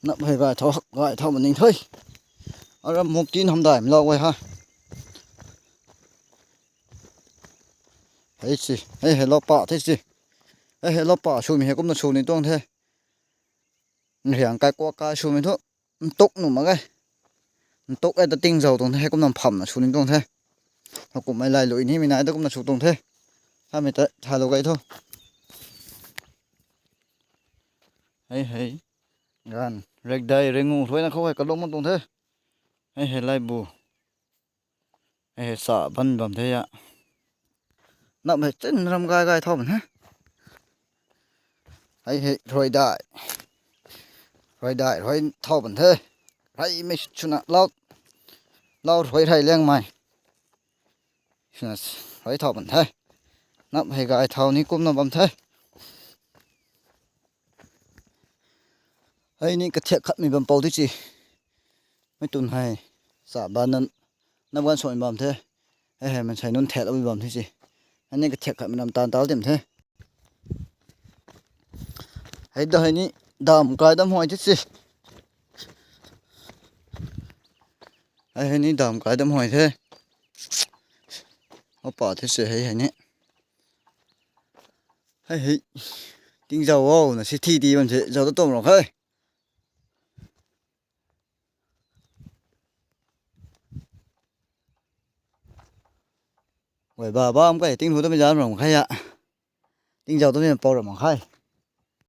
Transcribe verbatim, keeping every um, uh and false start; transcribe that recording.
Nap hei gay thau, gay thau maning the. Aram muk tin hamdaimlou e ha. Hei si, hei hei lou pa the si. Hei hei lou pa swmei hei kumna sw ni tuang the. Nriang kai kuak kai swmei thu. Ntuk nuh mak ge. Ntuk e ta tingzau tuang the, hei kumna phamna sw ni tuang the. Hei kummei lai lui ni mi nai ta kumna sw tuang the. Hamei ta thalou gay thu. Hei hei. Ganv rekdai rengu ruina khou hei kalum tuang the. Hei hei laibu. Hei hei sa ban bam the a. Nap hei chin ram gay gay thau bam the. Hei hei rui dai. Rui dai rui thau bam the. Reymei swna lau. Lau rui rey liangmei. Swna rui thau bam the. Nap hei gay thau ni kumna bam the. Hei ni kathiak khatmei bam pou di si. Mei tun hei. Sa ban nan. Nap ganv swmei bam the. Hei hei mansei nunc thakloumei bam the si. Hei ni kathiak khatmei nam tan tau dim the. Hei da hei ni dam kai dam huay the si. Hei hei ni dam kai dam huay the. Opa the si hei hei ni. Hei hei. Tingzau o na si thi ti bam the. Zau ta tum ro khe. Guay ba bam kai tinghu tamei zan ram khe a. Tingzau tamei pou ram khe.